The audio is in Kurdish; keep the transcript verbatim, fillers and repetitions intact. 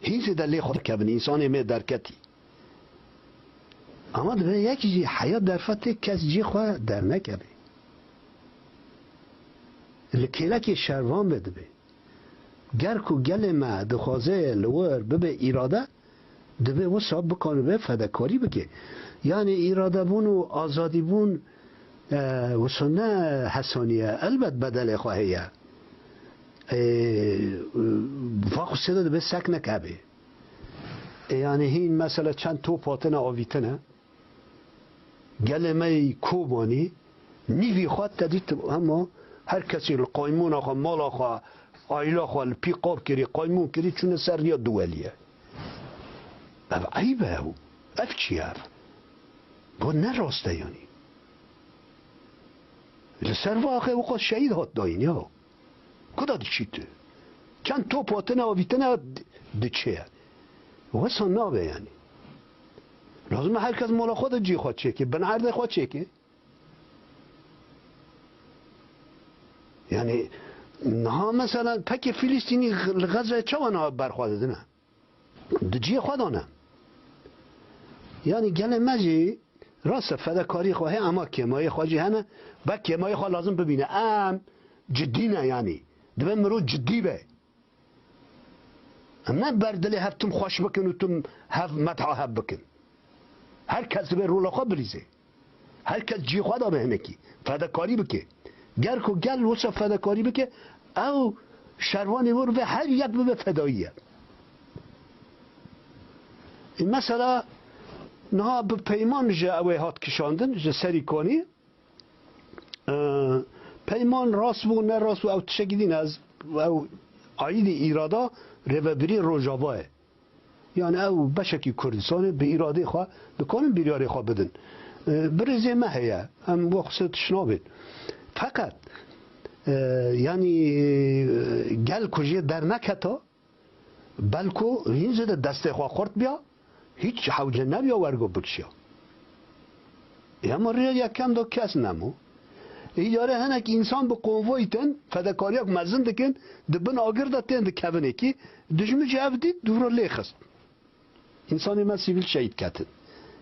Hîn zêde lê xwe dikevin, însanê me derketî. Ama dibe yek jî heya derfetê kes cî xwe dernekeve. Li kêlekê şervan ve dibe. Ger ku gelê me dixwaze li wir bibe îrade, dibe wisa bikaribe fedekarî bike. Yani îradebûn û azadîbûn, e, wisa ne hesanî ye. Elbet bedelê xwe heye. E, va xusê de dibe sek nekebe. E, yani hîn mesela çend top hatine avîtine. Gelê me yê Kobanî nîvî xwe te dît hema her kesî li qaymûna xwe, mala xwe, aîla xwe li pî qab kirî, qaymûn kirî, çûne ser riya duwelî ye. Ev eyb e ew. Ev çi ye ev? Bu ne rast e yanî. Li ser va axê wexwe şehîd hat dayîn ya. Ku da diçî tu? Çend top hatine avîtine di-, diçe. Wesa nabe yani. Lazim e her kes mala xwe de cî xwe çêke, bin erdê xwe çêke. Yani niha mesela pekê Filistînî li Xezeyê çawa niha berxwe didine? Di cihê xwe de ne. Yanî gelê me jî rast e fedekarî xwe heye, ama kêmayê xwe jî hene. Be kêmayê xwe lazim bibîne. Em cidî ne yanî. Dibe mirov cidî be. Em ne ber dilê hev tim xweş bikin û tim hev metha hev bikin. Her kes dibe rola xwe bilîze. Her kes cihê xwe de be hinekî. Fedekarî bike. Ger ku gel wisa fedekarî bike, ew şervanê wir ve her yek bibe fedayî ye. E, mesela niha bi peyman ji ew ê hat kişandin, ji Serîkanî. E, peyman rast bû, ne rast bû, ew tiştekî din e. Ez, ew aîdî îrada rêvebirî Rojava ye. Yani ew beşekî Kurdistanê bi îradê xwe dikarin biryarê xwe bidin. E, bi rêzê me heye. Em wexsê tişt nabên. Feqet, e, yani, e, gel ku jê derneketa, belku hîn zêde destê xwe xurt biya, hiç hewce nebiya wergo bikişiya. Ema rê yekem de kes nemo. Îdare hinek însan bi konvoy tên, fedekariyak mezin dikin, di bin agir de tên dikevin êkî, dijmin jî ev dît, dûra lê xist. Însanê me sivîl şehîd ketin.